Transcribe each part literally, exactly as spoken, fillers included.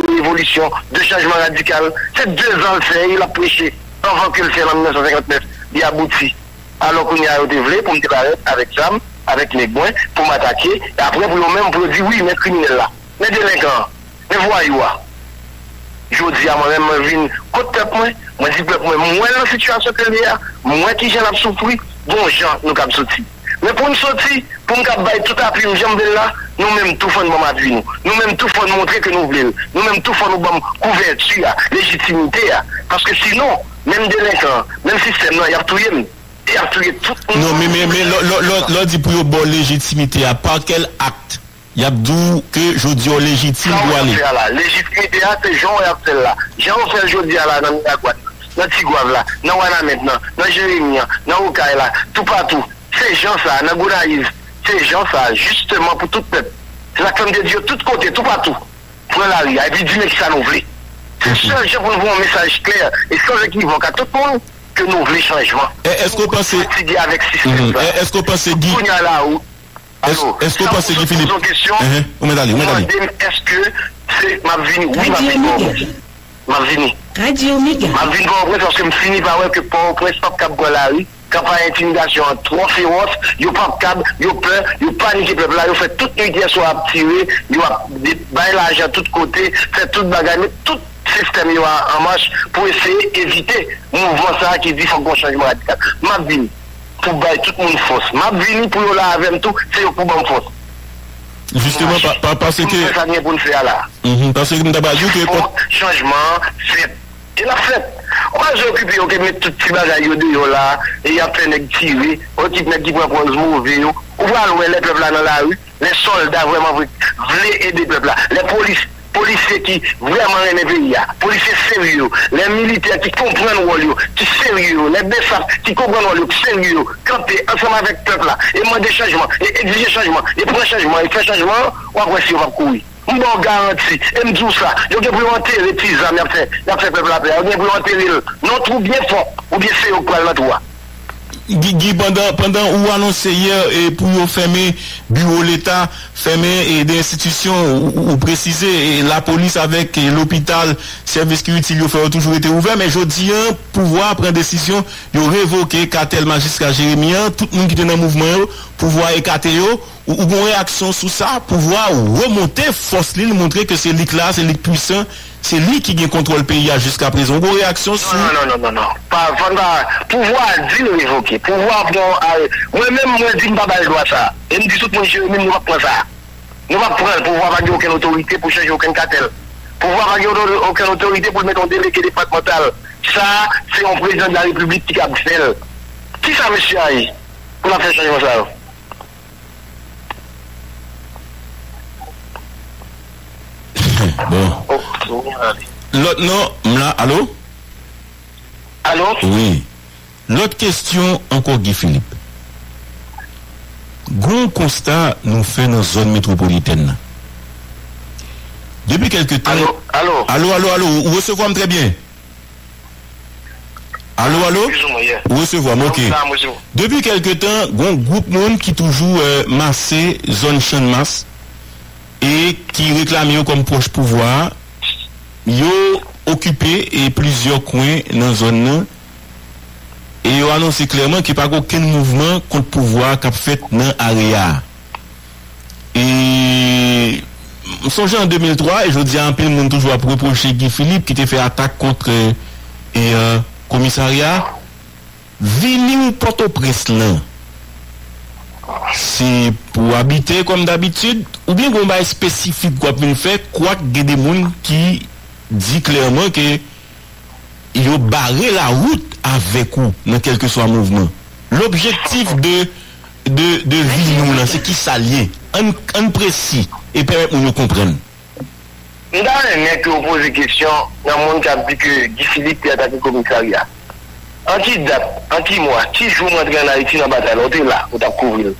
de revolisyon, de chanjman radikal. Se dezan l fè e l ap preche anvan ke l fè l an mil nèf san senkant nèf, li abouti. Alò kounye a yo te vle pou m te parèt avèk zam, avèk nèg mwen, pou m atake, e apre pou yo menm pou yo di wi, men kriminèl la, men delenkan an, men vwayou a. Jodi a mwen menm mwen vin kot pèp mwen, mwen di pèp mwen m wè l nan sitiyasyon ke l ye a, m wè kijan l ap soufri, gon jan nou kab soti. Men pou n soti, pou n kab bay tout apui m jan m vle l la, nou menm tou fò n ban m apui nou. Nou menm tou fò n montre ke nou vle l. Nou menm tou fò nou ban m kouvèti a, lejitimite a. Paske sinon, menm delenkan an, menm sistèm nan, y ap touye m. E y ap touye tout moun. Non, men, men, men, lè, lè, lè, lè w di pou yo ba w lejitimite a, pa kèl akt? Y ap di w ke jodi a w lejitim pou w ale. Sa w ap fè a la, lejitimite a, se jan w ap fè l la. Jan yo fè l jodi a la nan Miragwàn, nan Tigwav la, nan Wanament nan, nan Jeremi an, nan Okay la, toupatou. Se jan sa a, nan Gonayiv, se jan sa a, jisteman pou tout pèp. Se sa k fè m te di yo tout kote, toupatou, pran lari a, epi di men kisa nou vle. Se sèl jan pou n voye yon mesaj klè e san ekivòk a tout moun ke nou vle chanjman. E, èske w panse, fatige avèk sistèm sa. E, èske w panse, Guy, kounye a la, ou, alo, èske w panse, Guy Philippe? Ou mèt ale, ou mèt ale. Mande m èske se, m ap vini, wi, m ap vini Pòtoprens. M ap vini. M ap vini Pòtoprens paske m fini pa wè ke Pòtoprens p ap kab pran lari. Kanpay entimidasyon an twò fewòs, yo p ap kab, yo pè, yo panike pèp la, yo fè tout nwit yè swa ap tire, yo ap de-, bay lajan tout kote, fè tout bagay, met tout sistèm yo a, an mach pou eseye evite mouvman sa a ki di fòk gon chanjman radikal. M ap vini pou bay tout moun fòs. M ap vini pou yo la avè m tou, se yo k pou ban m fòs. Jisteman, pa, pa, paske, pou n fè sa n gen pou n fè a la. Mhm, paske m ta pral di w ke fòk chanjman an fèt. E l ap fèt. Ou pa bezwen okipe yo ke met tout ti bagay yo deyò la, e y ap fè nèg tire, yon ekip nèg ki pran pòz move yo. Ou pral wè lè pèp la nan lari, lè sòlda vrèman vre vle ede pèp la, lè polis, polisye ki vrèman renmen peyi a, polisye serye yo, lè militè ki konprann wòl yo, ki serye yo, lè BSAP ki konprann wòl yo, ki serye yo, kanpe ansanm avèk pèp la e mande chanjman, e egzije chanjman, e pran chanjman, e fè chanjman an, w ap wè si yo p ap kouri. M ba w garanti, e m di w sa, yo gen pou yo antere ti zam y ap fè, y ap fè pèp la pè a, yo gen pou yo antere l nan yon twou byen fon, oubyen se yo k pral nan twou a. Guy, Guy, pandan, pandan ou anonse yè, e, pou yo fèmen biwo Leta, fèmen, e, de enstitisyon, ou, ou, ou presize, e, lapolis avèk, e, lopital, sèvis ki itil yo fè yo toujou rete ouvè, men jodi a, pouvwa a pran desizyon, yo revoke katèl majistra Jeremi an, tout moun ki te nan mouvman yo, pouvwa a ekate yo, Ou, ou gon reyaksyon sou sa? Pouvwa a remonte fòs li, l montre ke se li k la, se li k pwisan, se li ki gen kontwòl peyi a jiskaprezan. Ou gon reyaksyon sou... Non, non, non, non, non, non. Pa, fò n pa, pouvwa a di l revoke. Pouvwa a pran, a, mwen menm, mwen di m pa ba l dwa sa. E m di tout moun, Jeremi, nou p ap pran sa. Nou p ap pran l. Pouvwa a pa gen okenn otorite pou chanje okenn katèl. Pouvwa a pa gen oto-, okenn otorite pou l mete yon delege depatmantal. Sa, se yon prezidan de la repiblik ki kab fè l. Kisa mesye a ye pou l ap fè chanjman sa yo? Bon. Lòt non, m la, alo? Alo? Wi. Lòt kesyon ankò, Guy Philippe. Gon konsta nou fè nan zòn metwopolitèn nan. Depi kèlke tan... Alo, alo? Alo, alo, alo, ou resevwa m trè byen? Alo, alo? Ou resevwa m, ok. Depi kèlke tan, gon gwoup moun ki toujou, eh, mase zòn Channmas e ki reklame yo kòm pwòch pouvwa a, yo okipe, e, plizyè kwen nan zòn nan, e yo anonse klèman ke pa gen okenn mouvman kont pouvwa a k ap fèt nan areya a. E m sonje an de mil twa, e jodi a, anpil moun toujou ap repwoche Guy Philippe ki te fè atak kont, e, e, komisarya a. Vini w Pòtoprens lan, se pou w abite kòm dabitid, oubyen gen yon bagay espesifik w ap vin fè, kwak gen de moun ki di klèman ke yo bare lawout avèk ou nan kèlkeswa mouvman. Lobjektif de, de, de vini w lan, se kisa l ye? Ann, ann presi e pèmèt moun yo konprann. M ta renmen ke w poze kesyon nan moun k ap di ke Guy Philippe te atake komisarya. An ki dat, an ki mwa, ki jou m rantre ann Ayiti nan batay la, w te la, w t ap kouvri l.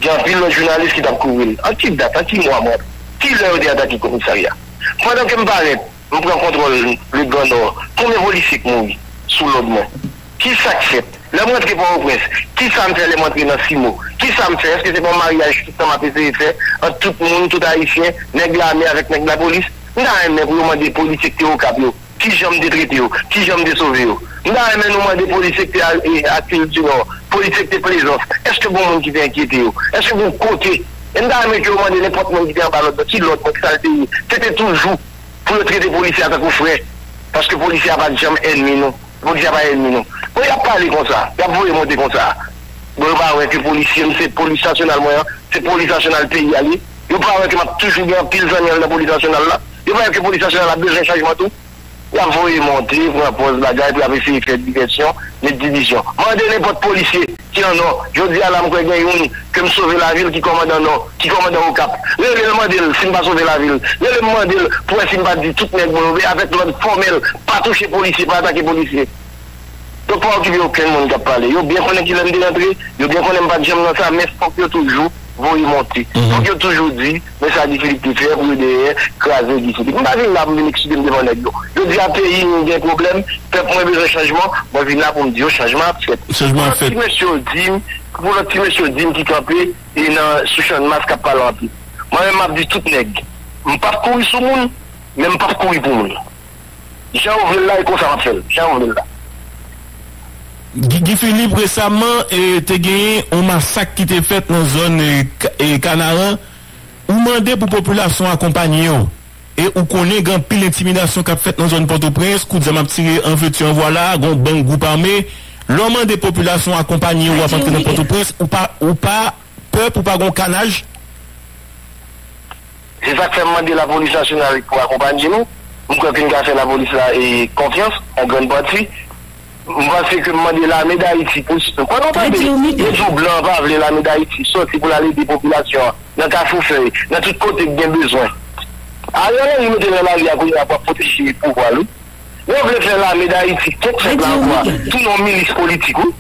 Gen anpil lòt jounalis ki t ap kouvri l. An ki dat, an ki mwa, mwen, ki lè yo te atake komisarya? Pandan ke m parèt, m pran kontwòl Lè Gran Nò, konbyen polisye k mouri sou lòd mwen? Kisa k fèt? Lè m rantre Pòtoprens, kisa m fè lè m rantre nan Simo? Kisa m fè? Èske se pa yon maryaj tout tan m ap eseye fè ant tout moun, tout Ayisyen, nèg lame avèk nèg lapolis? M ta renmen pou yo mande polisye ki te Okap yo, kijan m te trete yo, kijan m te sove yo. M ta renmen nou mande polisye ki te a- e- Atil di Nò, polisye ki te Plezans, èske gon moun ki te enkyete yo? Èske gon kote? E m ta renmen ke yo mande nenpòt moun ki te anba lòd, ki lòd, ki sa l te ye. Se te toujou pou yo trete polisye a tankou frè. Paske polisye a pa t janm ènmi nou. Polisye a pa ènmi nou. Bon, y ap pale konsa, y ap voye monte konsa. Bon, yo pa wè ke polisye m, se polis nasyonal mwen an, se polis nasyonal peyi a li. Yo pa wè ke m ap toujou gen anpil zanmi anndan polis nasyonal la. Yo pa wè ke polis nasyonal la bezwen chanjman tou. Y ap voye monte, pran pòz bagay, pou y ap eseye fè divèsyon, met divizyon. Mande nenpòt polisye ki an Nò. Jodi a la, m kwè gen youn ke m sove lavi l ki kòmandan Nò, ki kòmandan Okap. Rele l, mande l si m pa sove lavi l. Rele m, mande l pou wè si m pa di tout nèg mwen yo, men avèk lòd fòmèl, pa touche polisye, pa atake polisye. Donk, pa okipe okenn moun k ap pale. Yo byen konnen kilè m te rantre, yo byen konnen m pa t janm nan sa, men fòk yo toujou voye monte. Fòk yo toujou di, men sa Guy Philippe te fè pou yo dèyè kraze Guy Philippe. M pa vin la pou m vin eksplike m devan nèg yo. Yo di a peyi nou gen pwoblèm, pèp mwen bezwen chanjman, mwen vin la pou m di yo chanjman ap fèt. Chanjman ap fèt. Pou lòt ti mesye yo di m, pou lòt ti mesye yo di m ki kanpe e nan sou Channmas k ap pale anpil. Mwen menm m ap di tout nèg, m p ap kouri sou moun, men m p ap kouri pou moun. Jan yo vle l la, e konsa m ap fè l. Jan yo vle l la. Guy, Guy Philippe, resaman, e, te genyen yon masak ki te fèt nan zòn, e, Ka- e, Kanaran. Ou mande pou popilasyon akonpanye w. E ou konnen gen anpil entimidasyon k ap fèt nan zòn Pòtoprens, kout zam ap tire an veti an vwala, gen yon bann gwoup ame. Lè w mande popilasyon akonpanye w, w ap antre nan Pòtoprens, ou pa, ou pa pè pou pa gen yon kanaj? Se sa k fè m mande lapolis nasyonal pou akonpanye nou. M kwè ke n ka fè lapolis la e konfyans, an grann pati. M panse ke m mande Lame Dayiti pou, pandan w tande, yo di w blan pa vle Lame Dayiti sòti pou l al ede popilasyon an, nan Kafou Fèy, nan tout kote k gen bezwen. Ariel Henry mete l nan lari a kounye a pou ap pwoteje pouvwa l, wi. Yo vle fè Lame Dayiti, kèk fèt la ankò a, tounen yon milis politik, wi.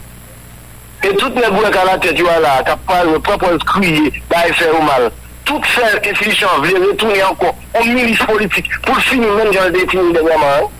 E tout nèg ou wè k alatèt yo a la a, k ap pale, pran pòz kriye, bay fè yo mal. Tout sèl enstitisyon an vle retounen ankò yon milis politik pou l fini menm jan l te fini dènyèman an.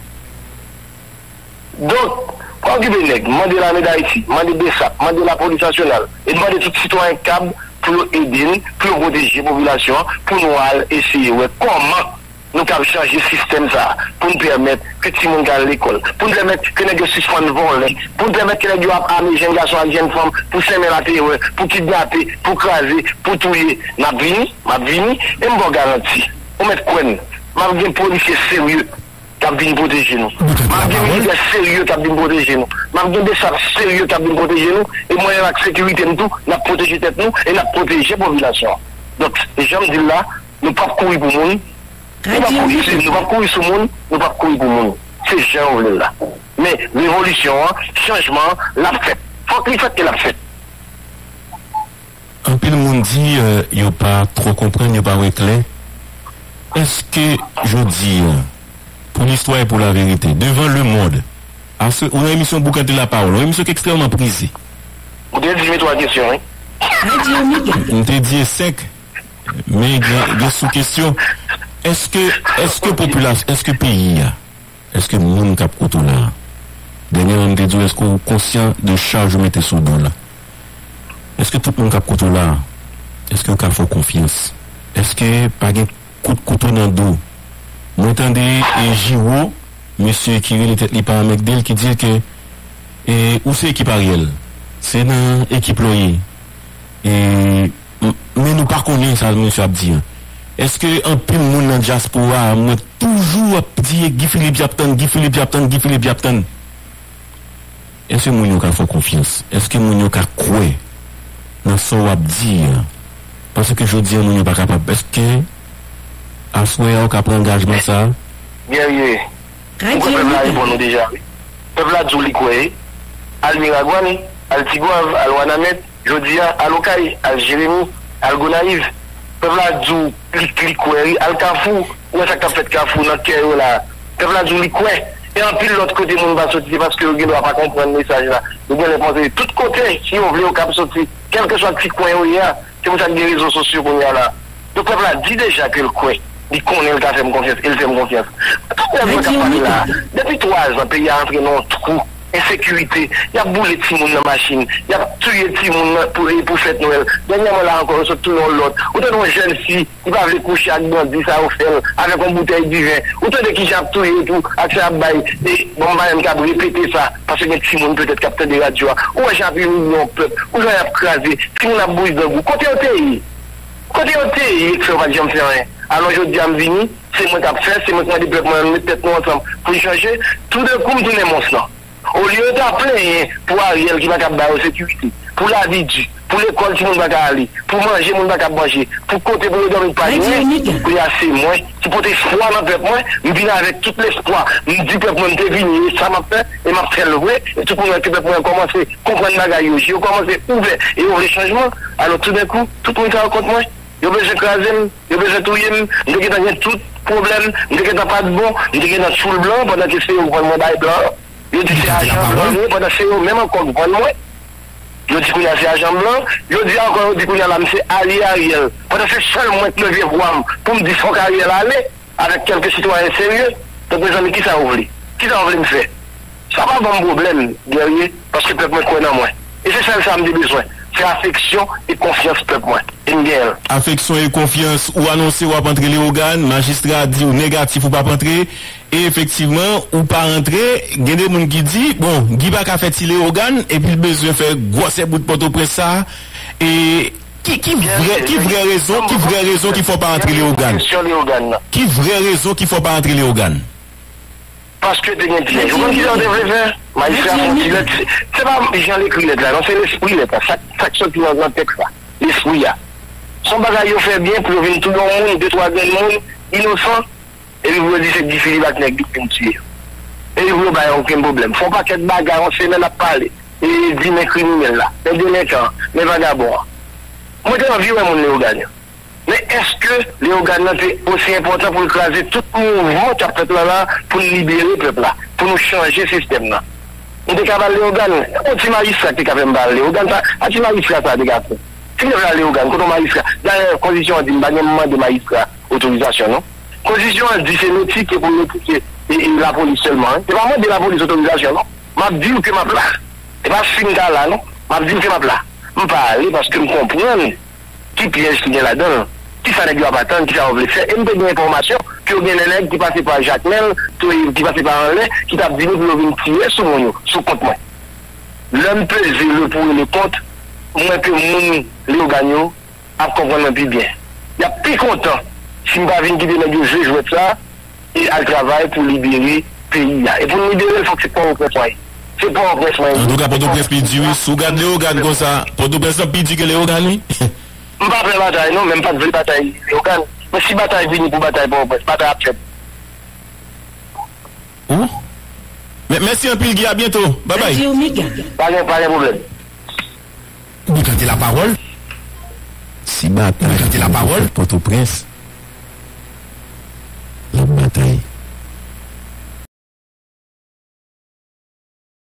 Donk, pa okipe nèg, mande Lame Dayiti, mande BSAP, mande Lapolis Nasyonal, e mande tout sitwayen k kab pou yo ede n, pou yo pwoteje popilasyon an, pou nou al eseye wè kòman nou kab chanje sistèm sa a, pou n pèmèt ke timoun ka al lekòl, pou n pèmèt ke nèg yo sispann vòlè, pou n pèmèt ke nèg yo ap ame jèn gason ak jèn fanm pou senmen laterè, pou kidnape, pou kraze, pou touye. N ap vini, m ap vini, e m ba w garanti, ou mèt kwè m, m ap gen polisye serye k ap vin pwoteje nou. M ap gen militè serye k ap vin pwoteje nou. M ap gen BSAP serye k ap vin pwoteje nou. E mwen menm ak sekirite m tou, n ap pwoteje tèt nou e n ap pwoteje popilasyon an. Donk, jan m di l la, nou p ap kouri pou moun, nou p ap kouri sou, nou p ap kouri sou moun, nou p ap kouri pou moun. Se jan yo vle l la. Men, revolisyon an, chanjman an, l ap fèt. Fòk li fèt e l ap fèt. Anpil moun di, euh, yo pa twò konprann, yo pa wè klè. Èske jodi a, pou listwa e pou laverite, devan lemonn, aswè, ou nan emisyon Boukante Lapawòl, yon emisyon ki ekstrèmman prize. Ou te di m twa kesyon, wi. M te di e senk, men gen, gen sou kesyon. Èske, èske popilasyon, èske peyi a, èske moun k ap koute w la a? Dènyèman, m te di w, èske w konsyan de chaj ou mete sou do w la? Èske tout moun k ap koute w la a, èske yo ka fè w konfyans? Èske pa gen kout kouto nan do? Mwen tande, e, Jiwo, mesye ki rele tèt li Paramègdel, ki di ke, e, ou se ekip Ariel. Se nan ekip la w ye. E, m- men nou pa konnen sa mesye ap di an. Èske anpil moun nan dyaspora a, mwen toujou ap di, Guy Philippe y ap tann, Guy Philippe y ap tann, Guy Philippe y ap tann? Èske moun yo ka fè w konfyans? Èske moun yo ka kwè nan sa w ap di a? Paske jodi a, moun yo pa kapab. Èske aswè a, ou ka pran angajman sa a? Guerrier, ou kwè pèp la reponn ou deja, wi. Pèp la di w li kwè, wi. Al Miragwàn, al Tigwav, al Wanament, jodi a, al Okay, al Jeremi, al Gonayiv. Pèp la di w li, li kwè, wi. Al Kafou, ou wè sa k ap fèt Kafou nan kè yo la a. Pèp la di w li kwè. E anpil lòt kote moun pa soti, se paske yo gendwa pa konprann mesaj la. Yo genlè panse tout kote, si yo vle, yo kab soti. Kèlkeswa ti kwen yo ye a, se pou sa k gen rezo sosyo kounye a la. Donk, pèp la di deja ke l kwè. Li konnen l ka fè m konfyans, e l fè m konfyans. Tout nèg mwen k ap pale la a, depi twa zan, peyi a antre nan yon twou. Ensekirite, y ap boule timoun nan machin, y ap touye timoun nan pou, pou fèt Nwèl. Dènyèman la ankò, yo sot touye yon lòt. Ou tande yon jèn fi, li pa vle kouche ak bandi, sa yo fè l avèk yon boutèy diven. Ou tande kijan y ap touye tou, ak sa y ap bay, e, bon, m pa menm kab repete sa, paske gen timoun petèt k ap tande radyo a. Ou wè jan y ap imilye yon pèp, ou wè jan y ap kraze, timoun ap boule grangou. Kote yo te ye? Kote yo te ye k fè yo pa t janm fè anyen? Alò jodi a m vini, se mwen k ap fè, se mwen k mande pèp mwen met tèt nou ansanm pou n chanje. Toudenkou m tounen mons lan. Olye yo ta plenyen pou Ariel ki pa kab ba yo sekirite, pou lavi di, pou lekòl timoun pa ka ale, pou manje moun pa kab manje, pou kote pou yo dòmi pa genyen, kounye a se mwen ki pote espwa nan pèp mwen, m vin avèk tout lespwa, m di pèp mwen m te vini, e sa m ap fè, e m ap fè l vre, e tout moun wè ke pèp mwen kòmanse konprann bagay yo, je yo kòmanse ouvè, e yo vle chanjman, alò toudenkou, tout moun sa yo kont mwen, yo bezwen kraze m, yo bezwen touye m, m te gentan gen tout pwoblèm, m te gentan pa t bon, m te gentan tchoul blan, pandan ke se yo k vann mwen bay blan an. Yo di se ajan blan m ye, pandan se yo menm ankò k vann mwen. Yo di kounye a se ajan blan. Yo di ankò, yo di kounye a la m se alye Ariel. Pandan se sèl mwen k leve vwa m pou m di fòk Ariel ale, avèk kèlke sitwayen serye. Donk, mezanmi, kisa yo vle? Kisa yo vle m fè? Sa pa ban m pwoblèm, Guerrier, paske pèp mwen kwè nan mwen. E se sèl sa m te bezwen. Se afeksyon e konfyans pèp mwen. E m genyen l. Afeksyon e konfyans, ou anonse w ap antre Leyogàn, majistra di w negatif ou p ap antre, e efektivman, ou pa antre, gen de moun ki di, bon, Guy pa ka fè ti Leyogàn, epi l bezwen fè gwòsè bout Pòtoprens sa, e ki, ki vrè, ki vrè rezon, ki vrè rezon ki fè w pa antre Leyogàn? Kesyon Leyogàn nan. Ki vrè rezon ki fè w pa antre Leyogàn? Paske te gen pyèj. Ou konn kisa yo te vle fè? Majistra fè yon ti lèt. Se, se pa jan l ekri lèt la, non, se lespri lèt la. Sa, sa k soti nan, nan tèks la. Lespri a. Se yon bagay yo fè byen pou yo vin touye yon moun, de twa grenn moun, inosan, epi pou yo di se Guy Philippe ak nèg li ki vin tiye yo. Epi pou yo bay okenn pwoblèm. Fè yon pakèt bagay, yon semèn ap pale. E di men kriminèl la, men delenkan an, men vagabon an. Mwen te anvi wè moun Leyogàn yo. Men èske Leyogàn nan te osi enpòtan pou l kraze tout mouvman k ap fèt la la, pou n libere pèp la, pou nou chanje sistèm nan? M te ka ba l Leyogàn, yon ti majistra ki te ka fè m ba l Leyogàn, sa, a ti majistra sa te ka fè. Ti pèp la Leyogàn, kote yon majistra? Dayè, konstitisyon an di m pa gen mande majistra otorizasyon, non. Konstitisyon an di se metike pou metike e, e lapolis sèlman, wi. Se pa mande lapolis otorizasyon, non. M ap di w ke m ap la. Se pa si m ta la, non. M ap di w ke m ap la. M pa ale paske m konprann ki pyèj ki gen ladan l, kisa nèg yo ap atann, kisa yo vle fè. E m te gen enfòmasyon ke yo gen de nèg ki pase pa Jakmèl, ki pase pa anlè, ki t ap di nou pou yo vin tire sou moun yo, sou kont mwen. Lè m peze le pour et le contre, m wè ke moun Leyogàn yo ap konprann mwen pi byen. Y ap pi kontan si m pa vin kite nèg yo jwe jwèt sa e al travay pou libere peyi a. E pou n libere l, fòk se Pòtoprens mwen ye. Se Pòtoprens mwen ye. Antouka, Pòtoprens pi di, wi. Si w gad Leyogàn konsa, Pòtoprens lan pi di ke Leyogàn, wi. M pa pè batay, non, men m pa t vle batay Leyogàn. Men si batay vini pou batay Pòtoprens, batay ap fèt. Ou? Mè-, mèsi anpil, Guy. A byento. Babay. Pa gen, pa gen pwoblèm. Ou tante lapawòl? Si batay, ou tante lapawòl? Pòtoprens.